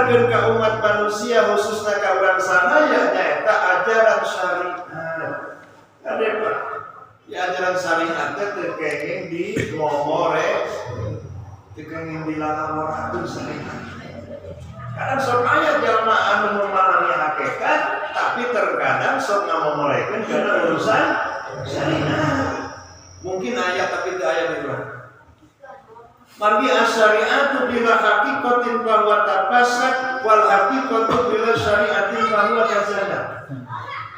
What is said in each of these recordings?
Diajarkeun ka umat manusia, khususna ka urang sadaya, nyaeta ajaran syariat. Kade, Pak, ya, ajaran syariat teh teu kenging di momore, teu kenging dilalamorakeun syariat. Kadang sok aya jalma anu memahami hakikat, tapi terkadang sok ngamomorekeun karena urusan syariat. Mungkin aya, tapi teu aya di urang. Margi asyariatu bila haqiqatin bahwa tafasad wal haqiqatu bila syariatin bahwa tazada.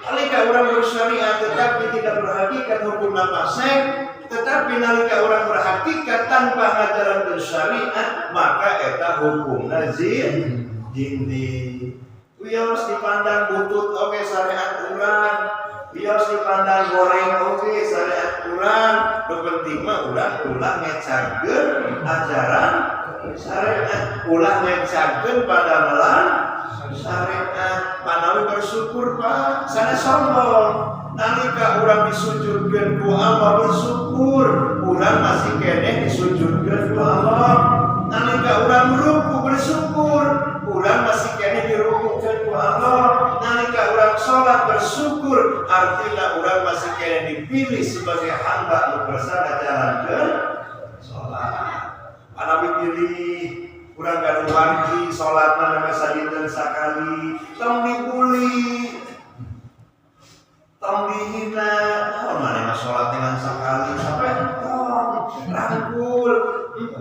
Nalika orang bersyariat tetapi tidak berhakikat, hukum fasek, tetapi nalika orang berhakikat tanpa ngajaran bersyariat, maka eta hukumna zindi. Wios dipandang butut oge syariat urang, wios dipandang goreng oge syariat urang, nu penting mah urang ulah ngecakeun ajaran syariat, ulah ngecakeun padamelan syariat. Manawi bersyukur, Pak, sanes sombong. Nalika urang disujudkeun ku Allah, bersyukur urang masih keneh disujudkeun ku Allah. Nalika urang ruku, bersyukur urang masih keneh dirukukeun ku Allah. Nalika urang sholat, bersyukur, artinya urang masih keneh dipilih sebagai hamba nu kersa ngajalankeun sholat. Manawi pilih urang gaduh wargi sholat mana sadinten sakali, tong dibully, tong dihina. Oh, mana mah sholat dengan sakali sampai tong rangkul,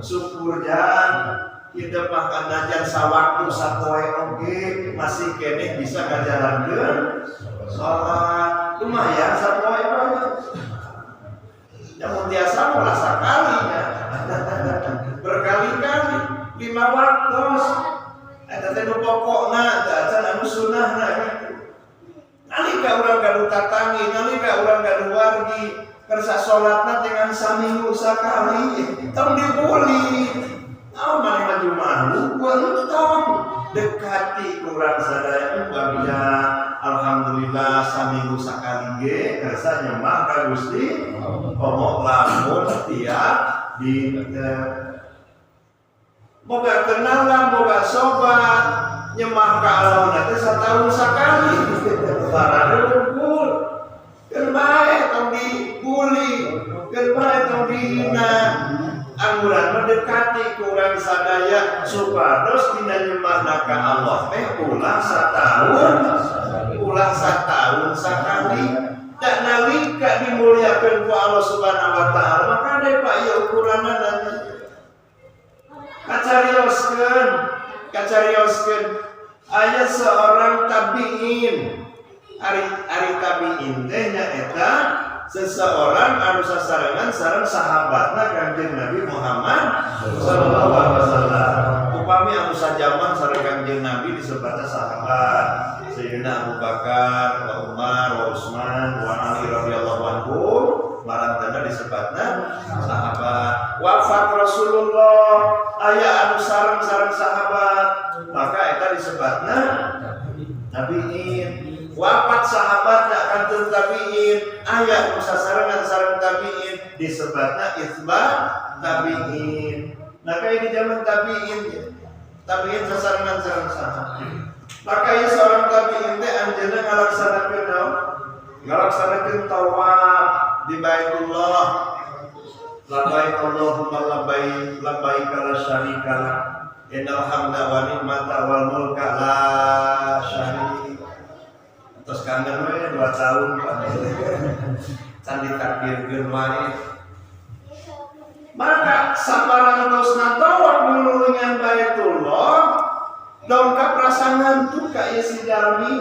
syukur jan kita makan najan sawaktu sapoe oge masih keneh bisa ngajalankeun sholat, lumayan sapoe mah. Ya, mun tiasa molah sakali nya, berkali-kali lima waktu. Eta teh nu pokokna, teu acan anu sunahna gitu. Nalika urang gaduh tatangi, nalika urang gaduh wargi kersa salatna dengan saminggu sakali, tong dibully. Naon maneh mah jumaah lupa, tong. Dekati kurang sadaya, bagja alhamdulillah saminggu sakali ge kersa nyembah ka Gusti, komo lamun tiap dinten. Boga kenalan, boga sobat, nyembah ka Allah nanti setahun sekali. Barang kumpul. Keun bae, tong dibully, keun bae, tong dihina. Angguran mendekati kurang sadaya supados dina nyembahna ka Allah teh ulah satahun sakali. Tak nalika dimuliakan ku Allah Subhanahu wa Taala, maka deh, Pak, ya, ukuranna nanti kacarioskeun, kacarioskeun. Aya seorang tabiin. Ari ari tabiin teh nyaeta seseorang anu sasarengan sareng sahabatna Kanjeng Nabi Muhammad sallallahu alaihi wasallam. Upami anu sajaman sareng Kanjeng Nabi disebutna sahabat. Sayyidina Abu Bakar, wa Umar, wa Utsman, wa Ali radhiyallahu anhum, marantana disebutna sahabat. Wafat Rasulullah, aya anu sareng-sareng sahabat, maka eta disebutna tabiin. Wafat sahabatna kantun tabiin, aya nu sasarengan sareng tabiin, disebutna itsba tabiin. Nah, kayak di zaman tabiin ya. Tabiin sasarengan sareng sahabat. Maka ya, seorang tabiin teh anjeunna ngalaksanakeun naon? Ngalaksanakeun tawaf di Baitullah. Labbaik Allahumma labbaik, labbaik la syarika lak. Innal hamda wa ni'mata wal mulka la syarika. Terus kangen we 2 tahun, Pak. Can ditakdirkeun wae. Maka saparantosna tawaf ngululingan Baitullah, dongkap rasa ngantuk ka ieu si jalmi.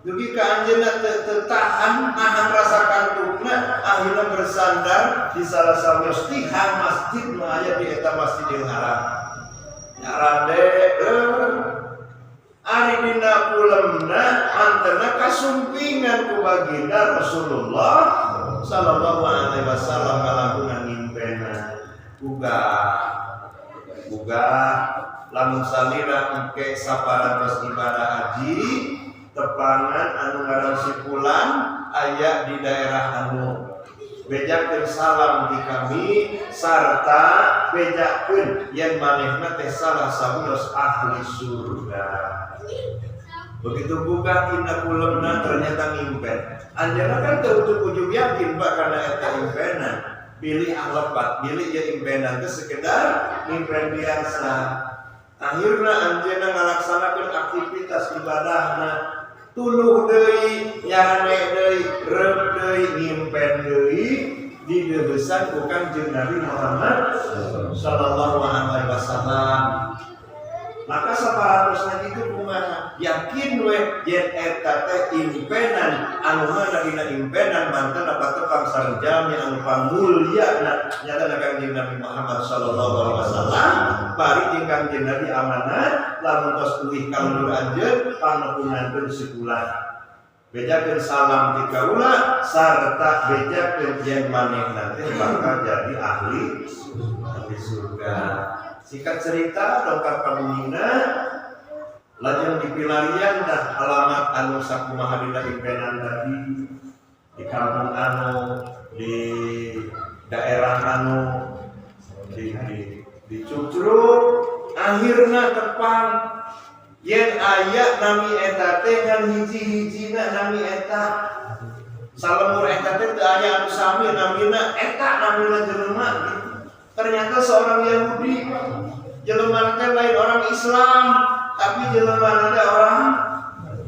Dugi ka anjeunna teu tahan nahan rasa kantukna, akhirnya bersandar di salah satu tihang masjid nu aya di eta Masjidil Haram. Nyarande ari dina pulemna antena kasumpingan ku baginda Rasulullah sallallahu alaihi wasallam kalangkungan ngimpena. Buga buga lamun salira engke saparantos ibadah haji, tepangan anu ngaran si fulan aya di daerah anu, bejakeun salam di kami. sarta bejakeun yen manehna teh salah sawios ahli surga. Begitu buka tina kulemna ternyata ngimpen. Anjeunna kan teu ujug-ujug yakin Pak karena eta impenan. Bilih alepat, bilih ya impenan teh sekedar ngimpen biasa. Akhirna anjeunna ngalaksanakeun aktivitas ibadahna, tuluh deui, nyarane deui, reup deui, ngimpen deui dideuheusan ku Kangjeng Nabi Muhammad sallallahu alaihi wasallam. Maka saparantosna kitu kumaha? Yakin we yen eta teh impenan anu mana dina impenan mantena patepang sareng jalmi anu pamulyana nyata Kangjeng Nabi Muhammad sallallahu alaihi wasallam bari jeung Kangjeng Nabi amanat lamun tos uih ka lembur anjeun pangnepungankeun sekulah bejakeun salam ti kaula sarta bejakeun yen manehna teh bakal jadi ahli ahli surga. Singkat cerita dongkap ka bumina lajeng dipilarian dah alamat anu sakumaha dina impenan tadi di kampung anu di daerah anu di Cucruk akhirna tepang yen aya nami eta teh ngan hiji-hijina nami eta salembur eta teh teu aya anu sami namina eta namina jelema gitu. Ternyata seorang Yahudi, jelema teh lain orang Islam, tapi jelema teh orang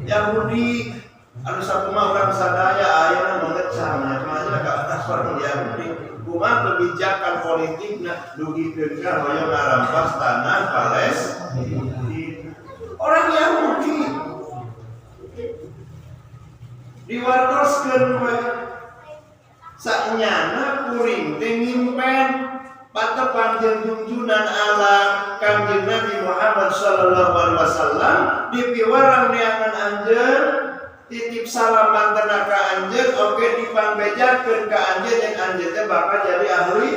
Yahudi. Anu sakumaha urang sadaya ayeuna mengecam nya kumaha ka atas orang Yahudi. Kumaha kebijakan politikna dugikeun ka hoyong ngarampas tanah Palestina. Orang Yahudi diwartoskeun we sanyana kuring teh ngimpen patepang jeung junjunan alam Kangjeng Nabi Muhammad sallallahu alaihi wasallam dipiwarang neangan anjeun titip salam mantena ka anjeun oge dipangbejakeun ka anjeun yang anjeun teh bakal jadi ahli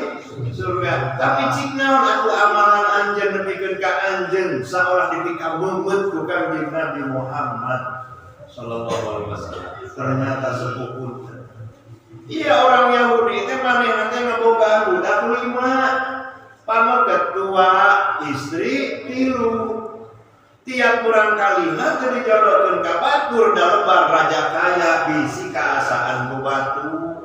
surga. Tapi cik naon atuh amalan anjeun nepikeun ka anjeun saolah dipikabeungeut ku Kangjeng Nabi Muhammad sallallahu alaihi wasallam. Ternyata sepupu. Iya orang Yahudi teh manehna teh ngabogaan budak 5, pameget 2, istri 3. Tiap kurang kalina teh dijodohkeun ka batur da lebar raja kaya bisi kaasaan ku batu.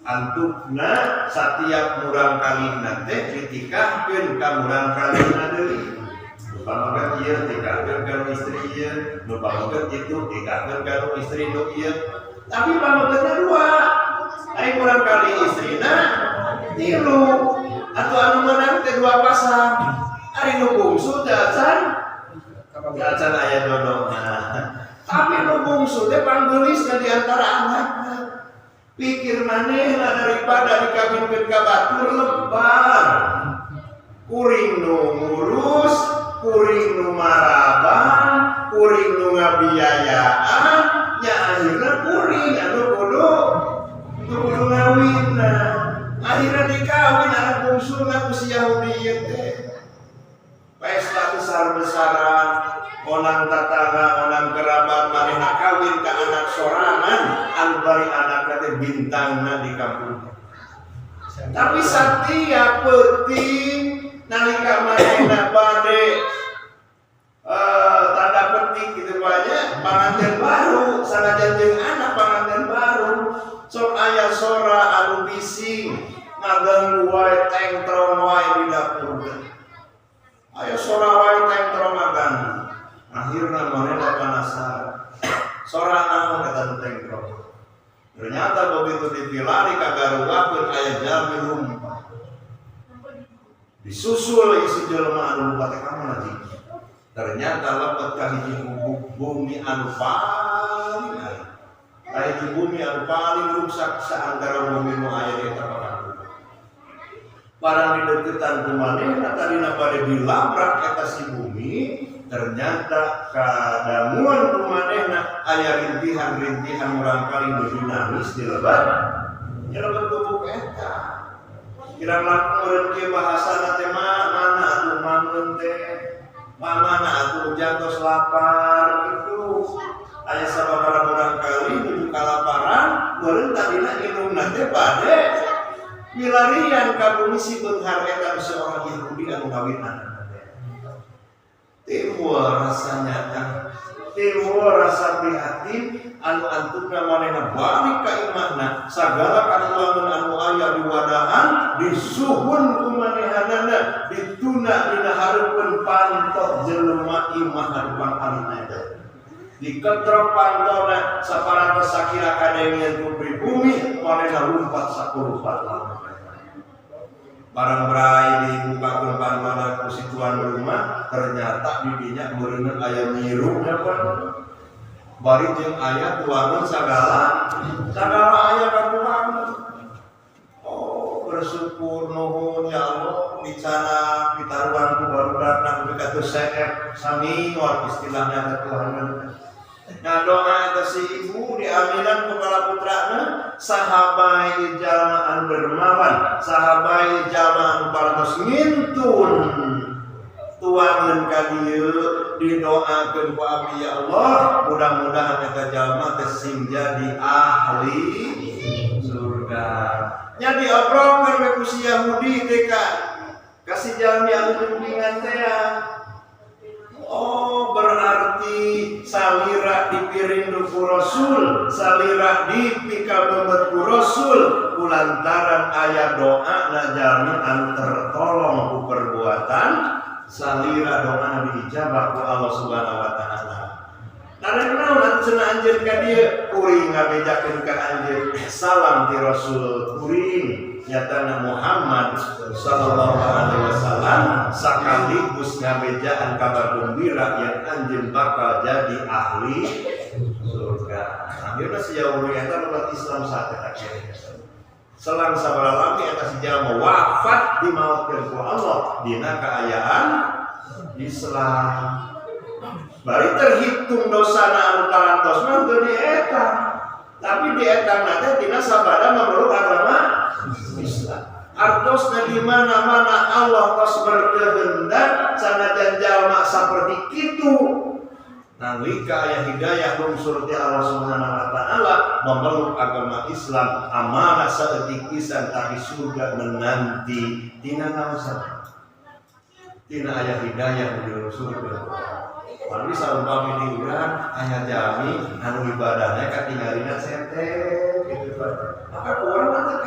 Antukna satiap murang kalina teh ditikahkeun ka murang kalina deui. Nu pameget ieu tikahkeun ka istri ieu, nu pameget itu tikahkeun ka istri nu ieu. Tapi pamegetna 2. Ai murang kali istrina 3 atau anu menang teh 2 pasang. Ari nu bungsu teh acan aya jodohna. Tapi nu bungsu teh panggeulisna di antara anakna. Pikir manehna daripada dikawinkeun ka batur lebar. Kuring nu ngurus, kuring nu maraban, kuring nu ngabiayaan, nya akhirna kuring anu kudu ngawinna. Akhirna dikawin anak bungsuna ku si Yahudi ieu teh. Pesta besar-besaran, onang tatangga, onang kerabat manehna kawin ka anak sorangan anu bari anakna teh bintangna di kampung. Tapi satiap peuting nalika manehna bade tanda petik gitu banyak panganten baru sanajan jeung anak panganten baru sok aya sora anu bising ngaganggu wae tengtrong wae di dapur. Aya sora wae tengtrong ngaganggu. Akhirna manehna penasaran. Sora naon eta nu tengtrong. Ternyata begitu dipilari kagaruakeun aya jalmi lumpat. Disusul si jelema anu lumpat teh ka mana cing? Ternyata lepet ka hiji bumi anu paling aya. Ka hiji bumi anu paling rusak saantara bumi nu aya di eta pakampungan. Barang dideketan ku manehna tadina bade dilabrak eta si bumi, ternyata kadanguan ku manehna aya rintihan-rintihan murangkali nuju nangis di lebat gubuk eta. Kirang langkung meureun kieu bahasana teh mana atuh mangeun teh, mana atuh jantos lapar gitu. Aya sababaraha murangkali nuju kalaparan, meureun tadina indungna teh bade milarian Dilarian ka bumi si beunghar eta seorang Yahudi anu ngawinan. Timbul rasa nyata, timbul rasa prihatin anu antukna manehna balik ka imahna, sagala katuangan anu aya di wadahan disuhun ku manehanana, dituna dina hareupeun panto jelema imah harupan alina eta. Diketrok pantona saparantos sakira kadengean ku pribumi, manehna lumpat sakurupat. Barang berai dibukakeun pantona ku si tuan rumah, ternyata di dinya meureunna aya nyirup nya, Pak. Bari jeung aya tuangan sagala sagala aya katuangan. Oh, bersyukur, nuhun ya Allah, bicara ditaruhan ku barudak nepi ka teu seep samior istilahnya teh tuangan. Nah, doa eta si ibu diaminan ku para putrana, sahabat jalma anu dermawan, sahabat jalma anu parantos ngintun tuangan ka dieu, didoakeun ku abdi, ya Allah, mudah-mudahan eta jalma teh sing jadi ahli surga. Nya diobrolkeun we ku si Yahudi teh ka si jalmi anu nyumpingan teh ya. Oh, berarti salira dipirindu ku Rasul, salira dipikabemet ku Rasul, kulantaran aya doa na jalmi anu tertolong ku perbuatan salira, doa diijabah ku Allah Subhanahu wa Taala. Karena naon atuh cenah anjeun ka dieu, kuring ngabejakeun ka anjeun salam ti Rasul kuring, nyatana Muhammad sallallahu alaihi wasallam, sekaligus ngabejaan kabar gembira yang anjeun bakal jadi ahli surga. Akhirnya si Yahudi eta umat Islam saat eta kene. Selang sabaraha lami eta si jalma wafat dimautkeun ku Allah dina kaayaan Islam. Bari terhitung dosana anu parantos mah teu dietang. Tapi dietang teh tina sabada memeluk agama Islam. Artosna di mana-mana Allah tos berkehendak sanajan jalma saperti kitu, nalika aya hidayah lungsur ti Allah Subhanahu wa Taala memeluk agama Islam, amanah saeutik pisan tapi surga menanti. Tina naon? Tina aya hidayah di surga. Lalu saumpami di urang aya jalmi anu ibadahnya katingalina sete gitu, Pak. Maka ku urang mah teu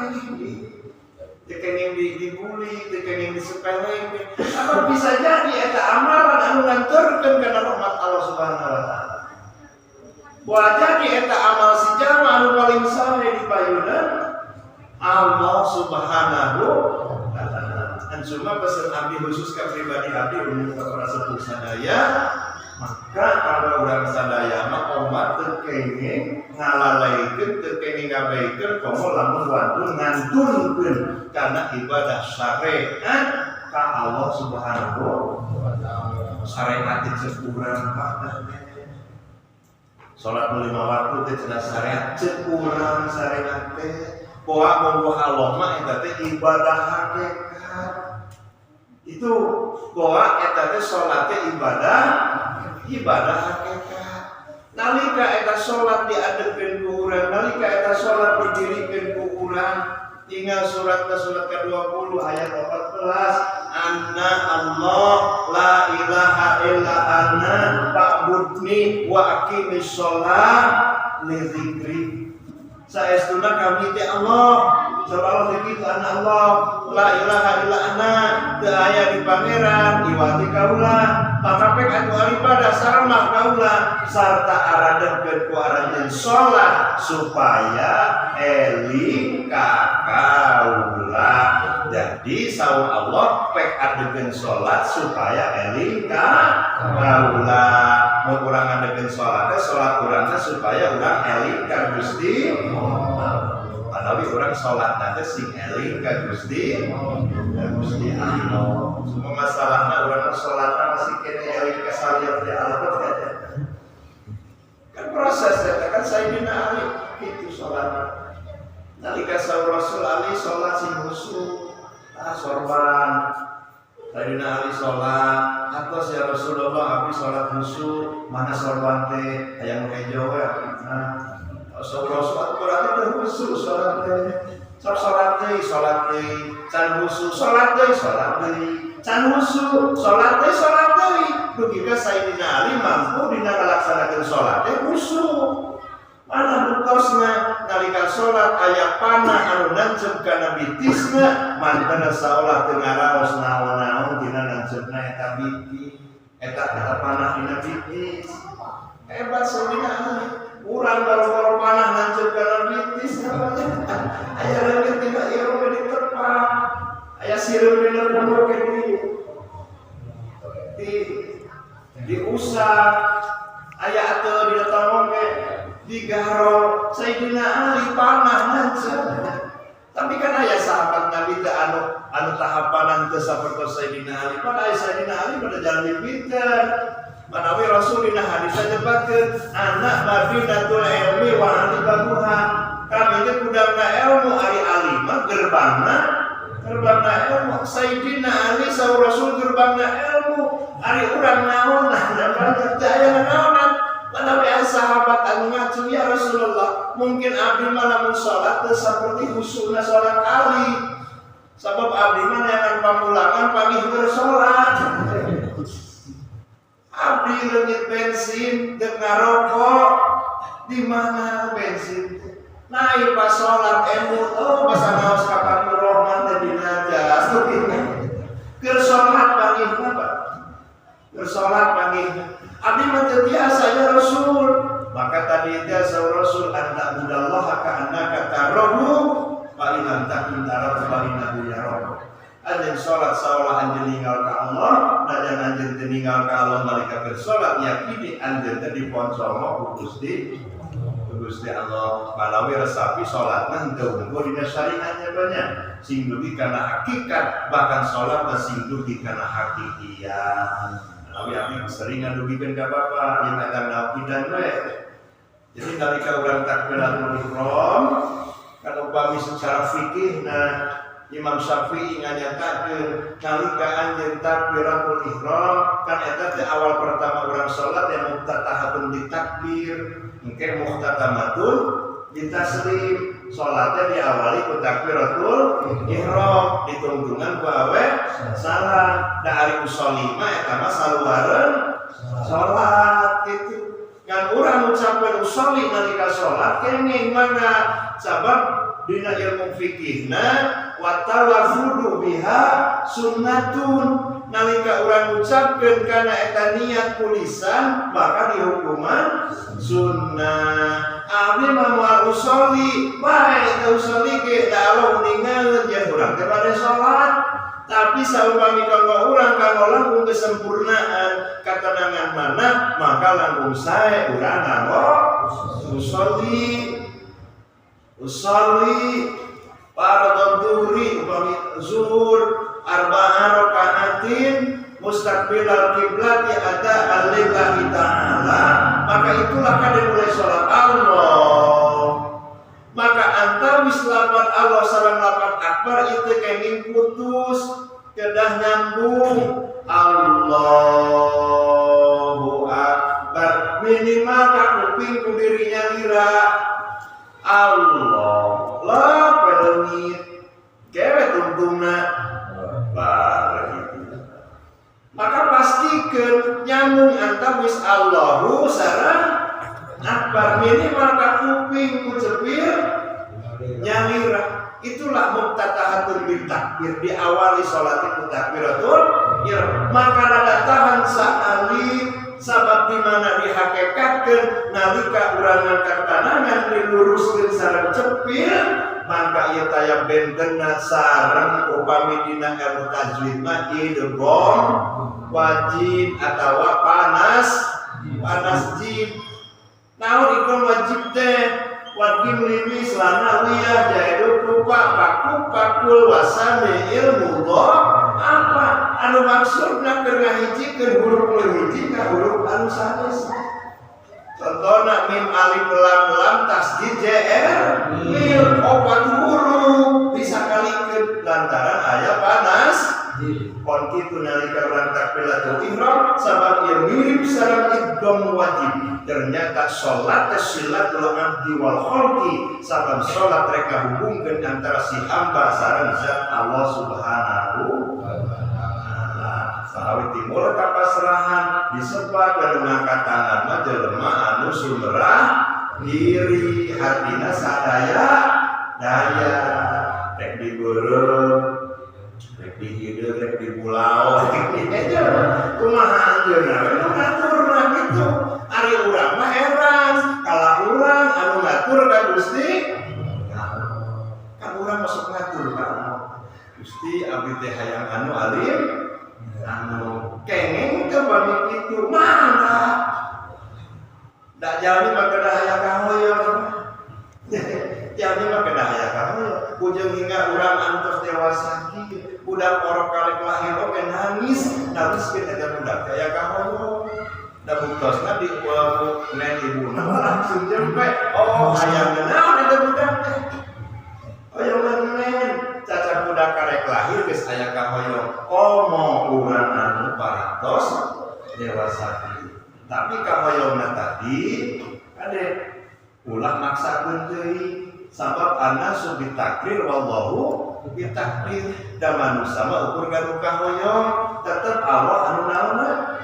kenging di dibully, teu kenging disepelekeun. Apa bisa jadi eta amalan anu nganterkeun kana rahmat Allah Subhanahu wa Taala. Boleh jadi eta amal si jalma anu paling sae di payunan Allah Subhanahu wa Taala. Dan cuma pesan abdi khusus ke pribadi abdi, umum ke para sepuh sadaya, maka kalau urang sadaya mah omat teu kenging ngalalaikeun, teu kenging ngabaikeun, komo lamun wantun ngantunkeun karena ibadah syariat ka Allah Subhanahu wa Taala. Syariat cek urang, Pak, salat lima waktu teh cenah syariat, cek urang syariat teh. Poa monggo Allah mah eta teh ibadah hakikat itu, bahwa eta teh salat teh ibadah, ibadah hakikat. Nalika eta salat diadepkeun ku urang, nalika eta salat didirikeun ku urang, tinggal surat surat ke-20 ayat 14, anna Allah la ilaha illa ana fa'budni wa aqimis sholat li dzikri. Saestuna kami teh Allah. Saur Allah teh kitu, ana Allah la ilaha illa ana, teu aya di pangeran iwati kaula, maka pek atuh ibadah sareng kaula sarta aradepkeun ku aranjeun salat supaya eling ka kaula. Jadi saur Allah, pek adegeun salat supaya eling ka kaula. Mun urang ngadegeun salat teh, salat urang teh supaya urang eling ka Gusti. Padahal urang salat teh sing eling ka Gusti, ka Gusti Allah. Semua masalahna urang salatna masih kene eling ka salian ti Allah. Kan proses ya kan. Sayyidina Ali itu salat, nalika saur Rasul, Ali salat sing khusyuk, ah sorban. Sayyidina Ali salat, atos ya Rasulullah, abdi salat khusyuk, mana sorban teh, hayang hejo we. Nah, saur Rasul berarti teu khusyuk salat teh. Sok salat deui, can khusu, salat deui, salat deui, can khusu, salat deui, salat deui. Dugi ka Sayyidina Ali mampu dina ngalaksanakeun salat teh khusu. Mana buktosna? Nalika salat aya panah anu nancep kana bitisna, mantena saolah teu ngaraos naon-naon dina nancepna eta bitis. Eta eta panah dina bitis. Hebat Sayyidina Ali. Urang baru-baru panah nancep kana bitis namanya. Aya leungit dina irung ditepak. Aya sireum dina punuk di diusap. Aya ateu dina tongong ge digaro. Sayyidina Ali panah nancep. Tapi kan aya sahabat Nabi teh anu anu tahapanan teu sapertos Sayyidina Ali. Pan aya Sayyidina Ali pada jalan pinter. Manawi Rasul dina hadis nyebatkeun ana madinatul ilmi wa ali babuha. Kami teh gudangna ilmu, ari Ali mah gerbangna gerbangna ilmu. Sayyidina Ali saur Rasul gerbangna ilmu. Ari urang naonan teu aya naonan. Manawi aya sahabat anu ngacu, "Ya Rasulullah, mungkin abdi mah lamun salat teu saperti khusuna salat Ali. Sabab abdi mah neangan pamulangan panggih salat. Abdi leungit bensin dek ngarokok, di mana bensin teh? Nah, ieu pas salat emut, oh basa ngaos ka Fathur Rahman teh dina jas." Keur salat panggihna, Pak. Keur salat panggihna. "Abdi mah teu biasa, ya Rasul." Maka tadi teh saur Rasul, anta budallaha ka annaka tarahu fa in lam takun tarahu fa innahu yaraka. Anjeun salat saolah anjeun ninggal ka Allah, najan anjeun teu ninggal ka Allah nalika keur salat, yakini anjeun teh diponcongo ku Gusti Gusti Allah. Malawi resapi salatna henteu unggul dina syariatnya banyak. Sing dugi kana hakikat, bahkan salat sing dugi kana hakikiyah. Malawi abdi sering ngadugikeun ka bapak ieu eta naukidan we. Jadi nalika urang takbiratul ihram kan upami secara fikih, nah, Imam Syafi'i nganyatakeun nalika anjeun takbiratul ihram kan eta teh awal pertama urang salat yang muftatahatun ditakbir, engke mukhtatamatun ditaslim. Salatnya diawali ku takbiratul ihram ditungtungan ku awe salam. Da ari usolli mah eta mah saluareun salat kitu kan. Urang ngucapkeun usolli nalika salat kenging mangga, sabab dina ilmu fikihna wa talaffudu biha sunnatun. Nalika urang ngucapkeun kana eta niat ku lisan, maka dihukuman sunnah. Abdi mah moal usolli bae, eta usolli ge da Allah ningalkeun yen urang teh bade salat. Tapi saumpami kanggo urang kanggo langkung kesempurnaan katenangan mana, maka langkung sae urang nganggo usolli. Usolli fardhu dhuhri, upami zuhur, arba'a rakaatin mustaqbilal kiblati ada lillahi ta'ala, maka itulah kade mulai salat Allah. Maka antawis lapan Allah sareng lapan akbar itu kenging putus, kedah nyambung Allahu akbar, minimal ka kuping ku dirinya lira Allah lah peleungit kewe tungtungna itu. Maka pastikan nyambung antawis Allahu sareng akbar, minimal ka kuping ku cepir nyalira. Itulah muftatahatun bil takbir, diawali salat itu takbiratul ihram. Maka rada tahan saalit, sabab di mana dihakikatkeun nalika urang ngangkat tangan diluruskeun sareng cepil, maka ieu taya bentenna sareng upami dina ilmu tajwid mah idgham wajib atawa panas panas jim. Naon idgham wajib teh? Wajib limi selana wiyah jaidu kupa paku pakul wasami ilmu apa anu maksudna keur ngahijikeun huruf nu hiji ka huruf anu sanes. Contohna mim alif lam lam tasdid jr mil, opat huruf disakalikeun lantaran aya panas. Kon kitu nalika urang takbiratul ihram sabab ieu mirip sareng idgham wajib. Ternyata salat teh silatul abdi wal khalqi, sabab salat rek ngahubungkeun antara si hamba sareng zat Allah Subhanahu wa taala. Sahawi timur kapasrahan disebat dan ngangkat tangan mah jelema anu sumerah diri hatina sadaya daya rek dibeureum rek dihideung rek dibulao kumaha anjeunna we nu ngaturna kitu. Ari urang mah heran kalah urang anu ngatur ka Gusti kan urang masuk ngatur ka Allah. Gusti abdi teh hayang anu alim anu kengeng teh bagi kitu mangga da jalmi mah kedah aya kahoyong. Jalmi mah kedah aya kahoyong ujung hingga urang anu tos dewasa kieu budak orok karek lahir oge nangis nangiskeun eta budak teh aya kahoyong. Da buktosna di nen ibuna langsung jempe oh hayang naon eta budak teh hoyong nen cacak budak karek lahir geus aya kahoyong komo urang anu parantos dewasa kieu. Tapi kahoyongna tadi ade ulah maksakeun deui sabab annasu bitakdir wallahu bitakdir. Da manusia mah ukur gaduh kahoyong tetep Allah anu naonna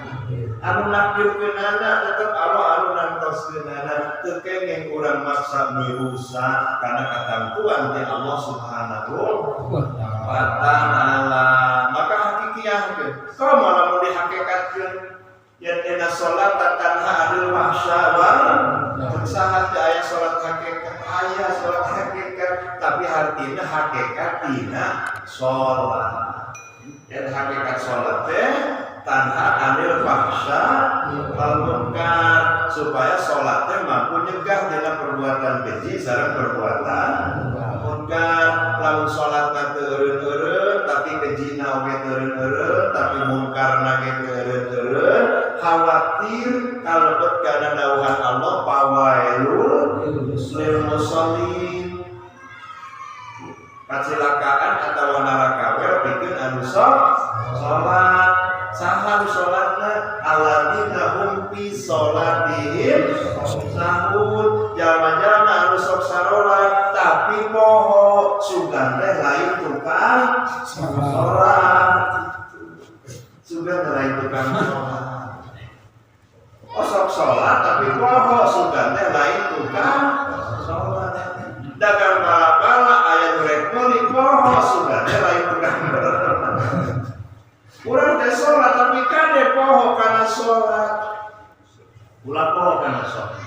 anu nakdirkeunana tetep Allah anu nantoskeunana. Teu kengeng urang maksa mirusa karena katamtuan ti Allah Subhanahu wa taala. Maka hakikiahkeun komo lamun dihakikatkeun yen dina salat tanha anil fahsya wal saha teh aya salat hakikat aya salat hakikat tapi hartina hakikat tina salat. Yen hakikat salat teh tanha anil fahsya wal munkar supaya salat teh mampu nyegah dina perbuatan keji sareng perbuatan munkar. Lamun salatna teu eureun-eureun tapi kejina oge teu eureun-eureun tapi munkarna ge teu eureun-eureun khawatir kalebet kana dawuhan Allah pawailul lil musallin kacilakaan atawa neraka we pikeun anu salat. Saha nu salatna alladzina hum fi salatihim sahun jalma-jalma anu sok sarolat tapi poho sugan teh lain tukang salat sugan teh lain tukang salat. Oh sok salat tapi poho sugan teh lain tukang salat. Dagang bala-bala aya nu rek meuli poho sugan teh lain tukang. Urang teh salat tapi kade poho kana salat. Ulah poho kana salat.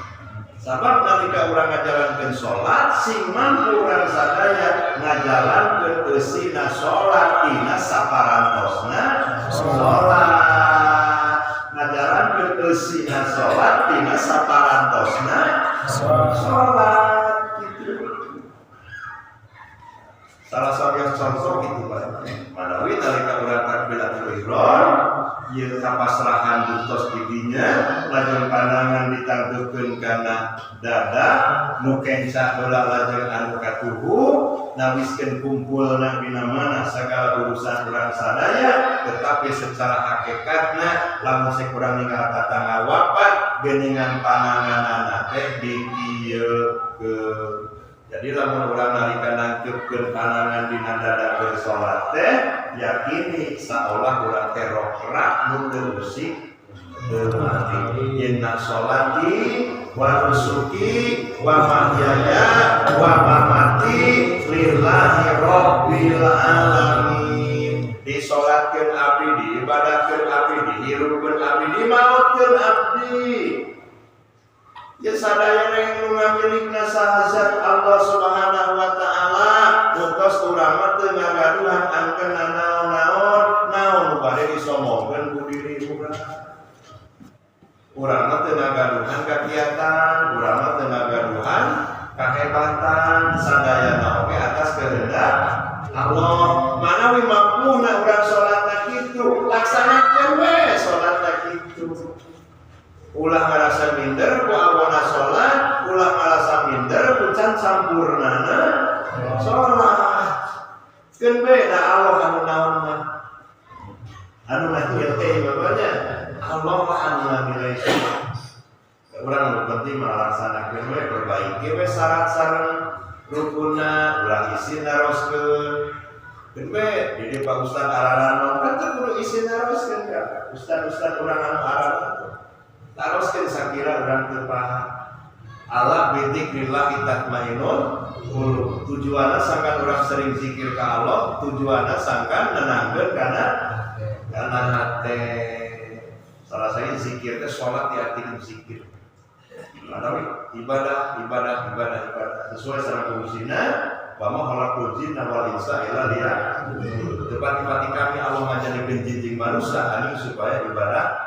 Sabab nalika urang ngajalankeun salat sing mampu urang sadaya ngajalankeun eusina salat tina saparantosna salat. Ngajalankeun eusina salat tina saparantosna salat gitu. Salah satu yang contoh gitu Pak. Manawi nalika urang takbiratul ihram ieu kapasrahan buktos didinya lajeng pandangan ditangtukeun kana dada nu kenca heula lajeng anu katuhu nawiskeun kumpulna dina mana sagala urusan urang sadaya tetapi secara hakikatna lamun sek urang ninggal tatangga wafat geuningan pananganana teh dikieukeun. Jadi lamun urang nalika nangkeupkeun panangan dina dada keur salat teh yakini saolah urang teh rokrak nu teu usik teu mati. Inna sholati wa nusuki wa mahyaya wa mamati lillahi rabbil alamin. Disolatkeun abdi, diibadahkeun abdi, dihirupkeun abdi, dimautkeun abdi. Ya sadaya yang nu ngamilikna saha zat Allah Subhanahu wa taala buktos urang mah teu ngagaduhan angkeun naon-naon naon nu bade disombongkeun ku diri urang. Urang mah teu ngagaduhan kakiatan, urang mah teu ngagaduhan kahebatan sadayana oge atas kehendak Allah. Manawi mampuna urang salatna kitu, laksanakeun we salatna kitu. Ulah ngarasa minder ku awona salat, ulah ngarasa minder ku can sampurnana salat. Keun be da Allah anu naon mah. Laksanakeun we, perbaiki we syarat sareng rukunna, ulah isin naroskeun. Keun we di dieu Pak Ustad araranon kan teu kudu isin naroskeun ka ustad-ustad urang anu araranon. Taroskeun sakira urang teu paham. Ala bidzikrillah tatmainnul qulub. Tujuanna sangkan urang sering zikir ka Allah, tujuanna sangkan nenangkeun kana hate. Salah saya zikir teh salat diartikan zikir. Nah, tapi ibadah, ibadah, ibadah, ibadah sesuai sareng fungsina wa ma khalaqtul jinna wal insa illa liya'budun. Tepati-pati kami Allah ngajadikeun jin manusia anjing supaya ibadah.